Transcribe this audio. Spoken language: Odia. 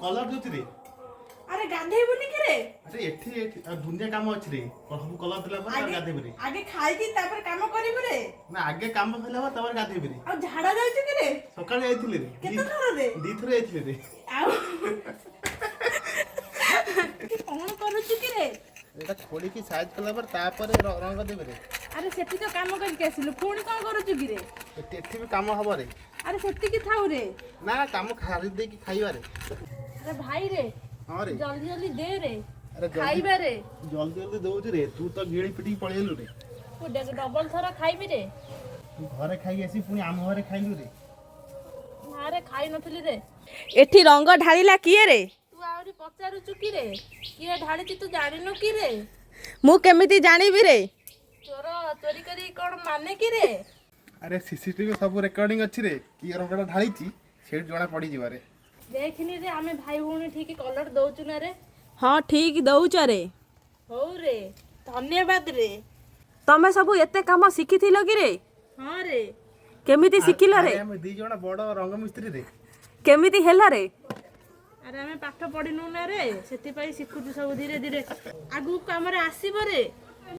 କଲର ଦଉଛି ରେ। ଆରେ, ଗାଧେଇବୁନି କି ରେ? ଆରେ, ଏଠି ଏଠି ଆଉ ଦୁନିଆ କାମ ଅଛି ରେ। ସବୁ କଲର ଦେଲା ପରେ ତାପରେ ଗାଧେଇବି ରେ। ଆଗେ ଖାଇକି ତାପରେ କାମ କରିବୁ ରେ। ନା, ଆଗେ କାମ ସରିଲା ପରେ ତାପରେ ଗାଧେଇବି ରେ। ଆଉ ଝାଡା ଯାଉଛୁ କି ରେ? ସକାଳେ ଯାଇଥିଲି ରେ। କେତେ ଥର ରେ? 2 ଥର ଯାଇଥିଲି ରେ। ଆଉ କଣ କରୁଛୁ କି ରେ? ଏଇଟା ଖୋଳିକି ସାଇଜ କଲା ପରେ ତାପରେ ରଙ୍ଗ ଦେବି ରେ। ଆରେ, ସେଠି ତ କାମ କରିକି ଆସିଲୁ, ପୁଣି କଣ କରୁଛୁ କି ରେ? ଏଠି ବି କାମ ହବ ରେ। ଆରେ, ସେତିକି ଥାଉ ରେ। ନା, କାମ ଖାଲି ଦେଇକି ଖାଇବା ରେ। ଆରେ ଭାଇ ରେ। ହଁ ରେ। ଜଲ୍ଦି ଜଲ୍ଦି ଦେ ରେ। ଆରେ ଜଲ୍ଦି। ଖାଇବା ରେ। ଜଲ୍ଦି ଜଲ୍ଦି ଦଉଛି ରେ, ତୁ ତ ଗିଳି ପିଟିକି ପଳେଇଲୁ ରେ। ଡବଲ ଥର ଖାଇବି ରେ। ତୁ ଘରେ ଖାଇକି ଆସି ପୁଣି ଆମ ଘରେ ଖାଇଲୁ ରେ। ନା ରେ, ଖାଇ ନଥିଲି ରେ। ଏଠି ରଙ୍ଗ ଢାଳିଲା କିଏ ରେ? ତୁ ଆହୁରି ପଚାରୁଛୁ କି ରେ? କିଏ ଢାଳିଛି ତୁ ଜାଣିନୁ କି ରେ? ମୁଁ କେମିତି ଜାଣିବି ରେ? ଚୋର ଚୋରି କରି କଣ ମାନେ କି ରେ? ଆରେ, ସିସିଟିଭି ସବୁ ରେକର୍ଡିଂ ଅଛି ରେ। କିଏ ରଙ୍ଗଟା ଢାଳିଛି ସେଇଠୁ ଜଣା ପଡିଯିବ ରେ। ଦେଖିନି ରେ, ଆମେ ଭାଇ ଭଉଣୀ ଠିକ କଲର ଦଉଛୁ ନା ରେ? ହଁ, ଠିକ ଦଉଛ ରେ। ହଉ ରେ, ଧନ୍ୟବାଦ ରେ। ତମେ ସବୁ ଏତେ କାମ ଶିଖିଥିଲ କି ରେ? ହଁ ରେ। କେମିତି ଶିଖିଲ ରେ? ଆରେ, ଆମେ 2 ଜଣ ବଡ ରଙ୍ଗ ମିସ୍ତ୍ରୀ ରେ। କେମିତି ହେଲା ରେ? ଆରେ, ଆମେ ପାଠ ପଢିନୁ ନା ରେ, ସେଥିପାଇଁ ଶିଖୁଛୁ ସବୁ ଧୀରେ ଧୀରେ। ଆଗକୁ କାମରେ ଆସିବ ରେ।